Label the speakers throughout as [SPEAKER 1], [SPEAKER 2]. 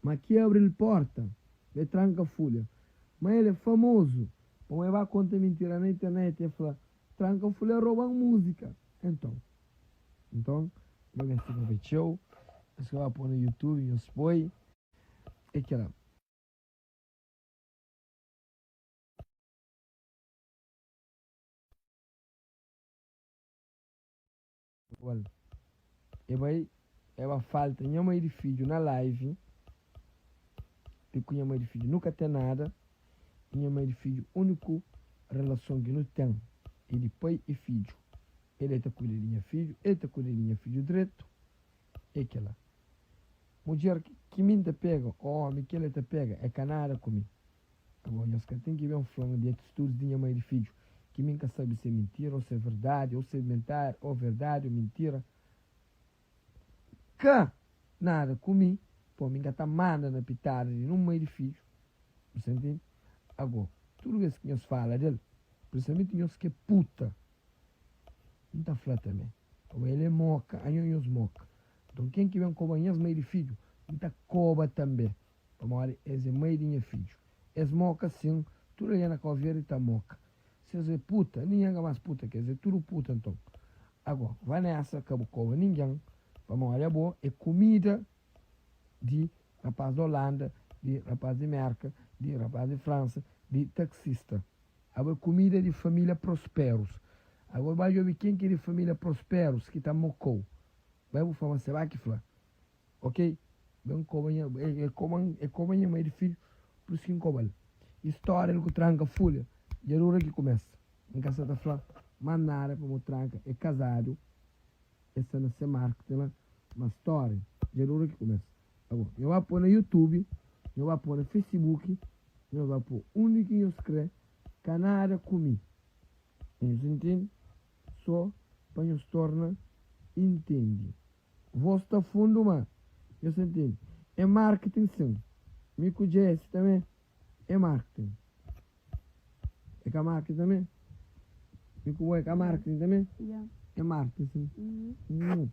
[SPEAKER 1] Ma ki abri-l porta, me tranka fulha. Ma el é famozu, pamo e ba konta mintira na internet e fla, Tranka fulha roba-m múzika. Enton, nton, no meste papia txeu, nhos ka ba pô na YouTube, nhos poi, é kela. Igual e bai e ba falta nha mai di fidju na live mi ku nha mai di fidju nu ka ten nada i nha mai di fidju uniku relason ki nu ten e di pai i fidju el e ta kuida di nha fidju el ta kuida di nha fidju dretu e kela mudjer ki mi nta pega o omi ki el e ta pega e ka nada ku mi. Agora nhos ka ten ki ben fla-m di atitudis di nha mai di fidju, ki mi N ka sabe si é mintira ô si é verdadi, ô si é mentira ô verdadi ô mintira. Ka nada ku mi, pô mi N ka ta manda na pitada di nun mai di fidju. Bu sta ntende? Agora, tudu bes ki nhos fala del, prinsipalmenti nhos ki é puta, N ta fla tanbe, pamodi el é moka, anho nhos moka. Nton, ken ki ben koba nhas mai di fidju, N ta koba tanbe. Pamodi es é mai di nha fidju. Es moka sin, tudu algen na Kau Verdi ta moka. Si es é puta, ningen ka más puta ki es, é tudu puta nton. Ago, Vanessa, ka bu koba ningen, pamodi abo é kumida di rapaz di Olanda, di rapaz di Merka, di rapaz di Fransa, di taksista. Abo é kumida di família Prosperus. Ago, bai djobe ken ki é di família Prosperus ki ta moka-u. Bai bu fla ma Sebah ki fla. Ok ben koba nha e koba e koba nha mai di fidju pur isu ki N koba-l i stória el ku tranka fulha dja dura ki kumesa N ka sa ta fla más nada pamodi tranka é kazadu e sta na se marketing la ma stória dja dura ki kumesa ago nho ba poi na youtube nho ba poi na facebook nho ba poi undi ki nhos kre ka nada ku mi nhos intende so pa nhos torna intende. Voz ta fundo ma nhos ta intende é marketing sim mi ku Jesse também é marketing é ka marketing também mi ku bo é ka marketing também
[SPEAKER 2] Yeah.
[SPEAKER 1] é marketing sim
[SPEAKER 2] Uhum.
[SPEAKER 1] hum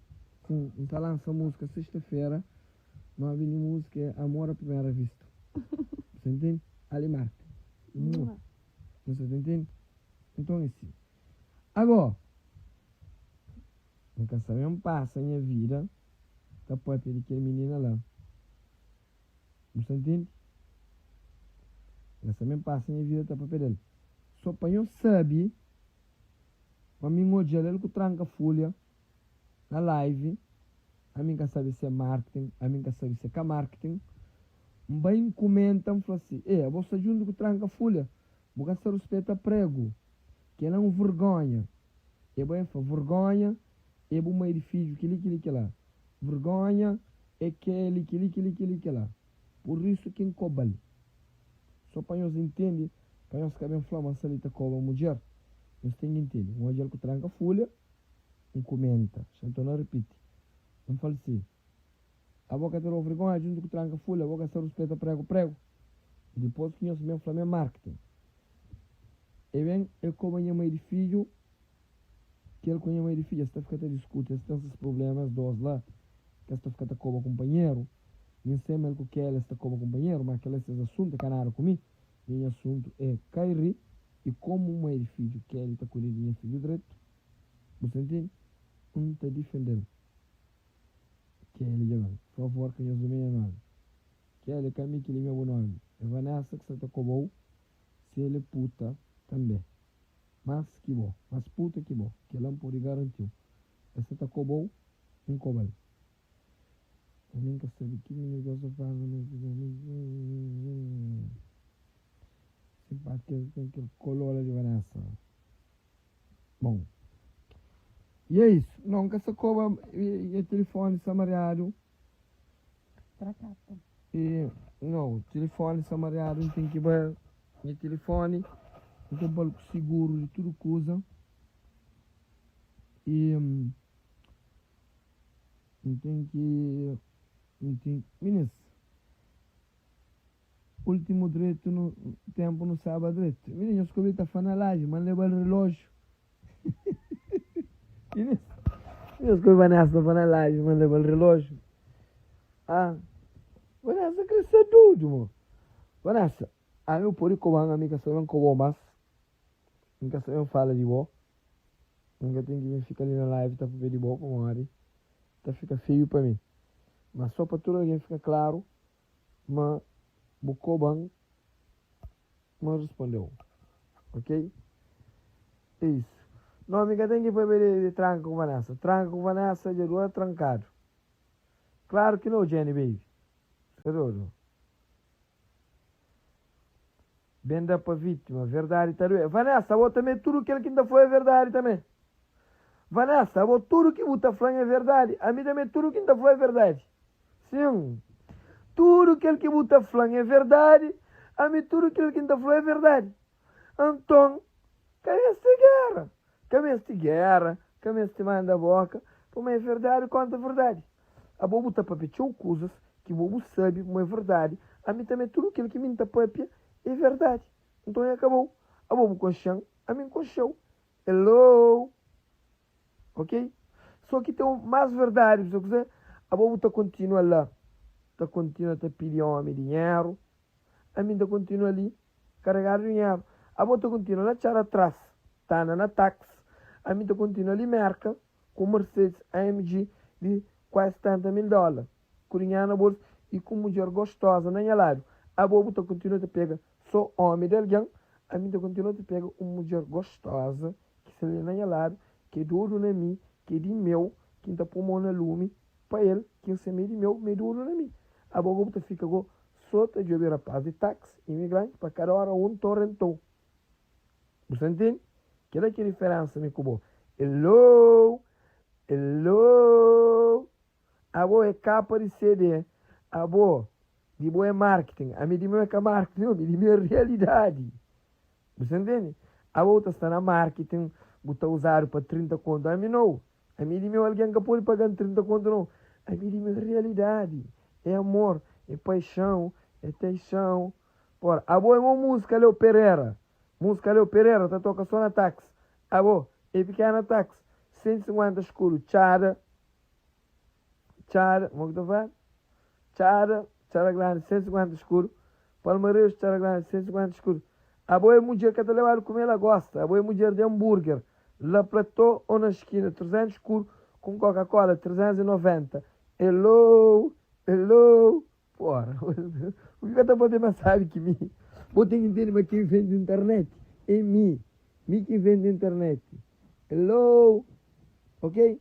[SPEAKER 1] sim N ta lança música sexta feira nome di música é amor à primeira vista você entende ali marketing hum
[SPEAKER 2] Mua.
[SPEAKER 1] você ta intende então é si ago N ka sabe N pasa nha vida ta papia di kel minina la Bu sta ntende? N ka sabe N pasa nha vida ta papia del So pa nhos sabe ma mi N odja-l el ku tranka fulha na live Ami N ka sabe si é marketing, ami N ka sabe si é ka marketing N bai N kumenta N fla si, E, abo sta djuntu ku tranka fulha? Bu ka sta ruspeta pregu? Kel-la é un vergónha! E bai fla, Vergónha é bu mai di fidju kel-li, kel-li, kel-la. Vergónha é kel-li, kel-li, kel-li, kel-li, kel-la. Pur isu ki N koba-l. Sô pa nhos intende, pa nhos ka ben fla ma N sta li ta koba mudjer. Nhos ten ki intende. N odja-l ku tranka fulha, N kumenta. Xa N torna ripiti. N fla-l si, Abo ka ta da-u vergónha djuntu ku tranka fulha? Abo ka sta ruspeta pregu pregu? I dipôs ki nhos ben fla ma é marketing. E ben el koba nha mai di fidju, kel ku nha mai di fidju es ta fika ta diskuti, es ten ses prublema es dos la, ki es ta fika ta koba kunpanheru, mi N sema el ku kel es ta koba kunpanheru, ma kel é ses asuntu é ka nada ku mi, mi nha asuntu é Kairi i komu mai di fidju kel ta kuida di nha fidju dretu, bu sta ntende? N ta difende-l. Kel dja ben, favor ka nhos lumia nha nomi. Kel é ka mi ki limia bu nomi, é Vanessa ki sta ta koba-u. Si el é puta tanbe. Más ki bo. Más puta ki bo. Kela N pode garanti-u. El sa ta koba-u, N koba-l. Ami N ka sabe ki mi negósiu faz Simpátika el ten kel kolola di Vanessa. Bon. E é isu. Nau, N ka sa koba nha tilifoni sta mariadu.
[SPEAKER 2] Trakata.
[SPEAKER 1] E nau, tilifoni sta mariadu, N ten ki bai nha tilifoni, N konpra-l ku siguru di tudu kuza. E N ten ki, N ten, minis, ultimu dretu nu tenpu nu staba dretu. Minis, nhos ka obi ta fla na live ma N leba-l rilojiu. Minis, nhos ka obi Vanessa ta fla na live ma N leba-l rilojiu. Ah, Vanessa kre. dodu mo. Vanessa, ami bu pode koba-m, ami ka sta ben koba-u más. N ka sta ben fala di bo. N ka ten ki ben fika li na live ta papia di bo pamodi ta fika feiu pa mi. Ma so pa tudu algen fika klaru ma bu koba-m, ma N responde-u. Ok? É isu. No, mi ka ten ki papia di tranka ku Vanessa. Tranka ku Vanessa dja dura trankadu. Klaru ki no, Jenny baby. Sta dodu. Ben da pa vítima. Verdadi ta duê. Vanessa, abo tanbê tudu kel ki N ta fla é verdadi tanbê. Vanessa, abo tudu ki bu ta fla-m é verdadi. Ami tanbê tudu ki N ta fla é verdadi. Sin. Tudu kel ki bu ta fla-m é verdadi. Ami tudu kel ki N ta fla é verdadi. Anton, ka meste géra. Ka meste géra, ka meste manda bóka, pamodi é verdadi konta verdadi. Abo bu ta papia txeu kuzas ki bo bu sabe ma é verdadi, ami tanbe tudu kel ki mi N ta papia é verdadi. Nton e akabou. Abo bu konxe-m, ami N konxe-u. Hello! Ok? So ki ten más verdadi, bu sabe kuzê? Abo bu ta kontinua la, ta kontinua ta pidi omi dinheru, ami N ta kontinua li karegadu dinheru. Abo ta kontinua la txada tras, ta anda na taxi, ami ta kontinua li Merka ku Mercedes AMG di kuazi 70 mil dóla, ku dinheru na bolsu i ku mudjer gostoza na nha ladu. Abo bu ta kontinua ta pega so omi di algen, ami ta kontinua ta pega un mudjer gostoza ki sta li na nha ladu, ki é dodu na mi, ki é di meu, ki N ta pô mon na lumi pa el, ki N sa ma é di meu, ma é dodu na mi. Abo go bu ta fika go So ta djobe rapaz di taxi, imigranti, pa kada ora un ta orientou. Bu sta ntende? Kela ki é diferensa mi ku bo. Hello! Hello! Abo é kapa di CD, abo di bo é marketing, ami di meu é ka marketing, ami di meu é realidadi. Bu sta ntende? Abo bu ta sta na marketing, bu ta uzadu pa 30 kontu, ami nou. Ami di meu algen ka pode paga-m 30 kontu nau. Ami di meu é realidadi, é amor, é paixão, é teixão. Pora, abo é mo múzika Leo Pereira. Múzika Leo Pereira ta toka so na taxi. Abo é pikena taxi, 150 escudo, txada, txada, mo ki ta fla? Txada, txada grandi, 150 escudo, Palmareus, txada grandi, 150 escudo. Abo é mudjer ka ta lebadu kume lagosta, abo é mudjer di anburger. La platô ô na skina 300 skur ku un Coca-Cola 390 Hello, hello Pora, bu ka ta papia más sábi ki mi Bo ten ki ntende ma ken inventa internet é mi Mi ki inventa internet Hello, ok?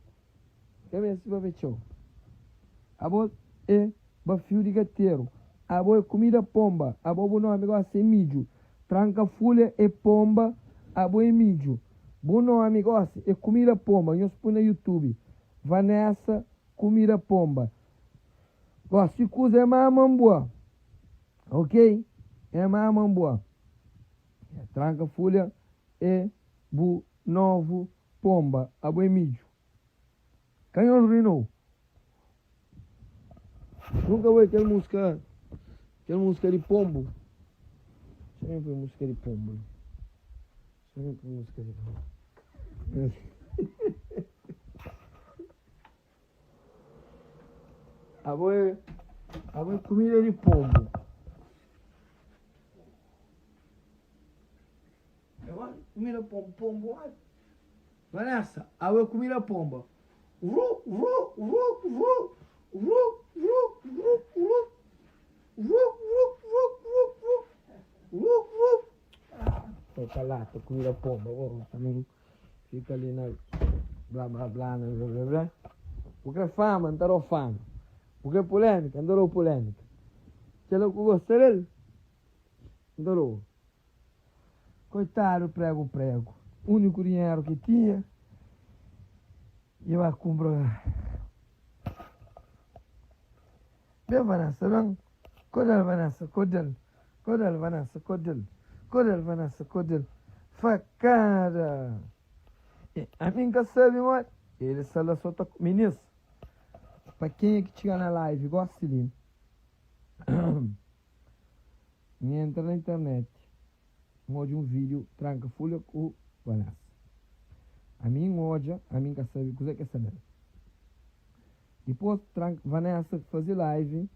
[SPEAKER 1] Ka meste papia txeu Abo é bafiu di gateru Abo é kumida ponba Abo bu nomi gosi é midju Tranka fulha é ponba Abo é midju Bu nomi gosi é kumida ponba Nhos pui na youtube Vanessa kumida ponba Gosi kuza é mama nbua Ok é mama nbua Tranka fulha é bu novu ponba Abo é midju. Ka nhos ri nou. Nunka oi kel música, kel música di pombo. Deixa eu ver música de pombo. Deixa eu ver música de pombo. Abo é, abo é comida de pombo. Comida pombo, pombo. Vanessa, Awe é kumida pomba. Vru, vru, vru, vru, vru, vru, vru, vru, vru, vru, vru, vru, vru, vru, vru. Toka lata, kumida pomba, bo também fica ali na blá blá blá, na blá blá blá. Bu kre fama, N ta dau fama. Bu kre polémika, N ta dau polémika. Kela ku gosta del, N ta dau. Koitadu pregu pregu uniku dinheru ki tinha e ba kunpra Ben Vanessa ben Kodel Vanessa kodel Kodel Vanessa kodel Kodel Vanessa kodel Fakada E ami nka sabi modi El sta la so ta Minis pa kenha ki txiga na live gosi li N entra na internet N odja un video tranka fulha ku Vanessa. Ami N odja, ami N ka sabe kuze ke sta nel. Dipos tranka Vanessa faze live.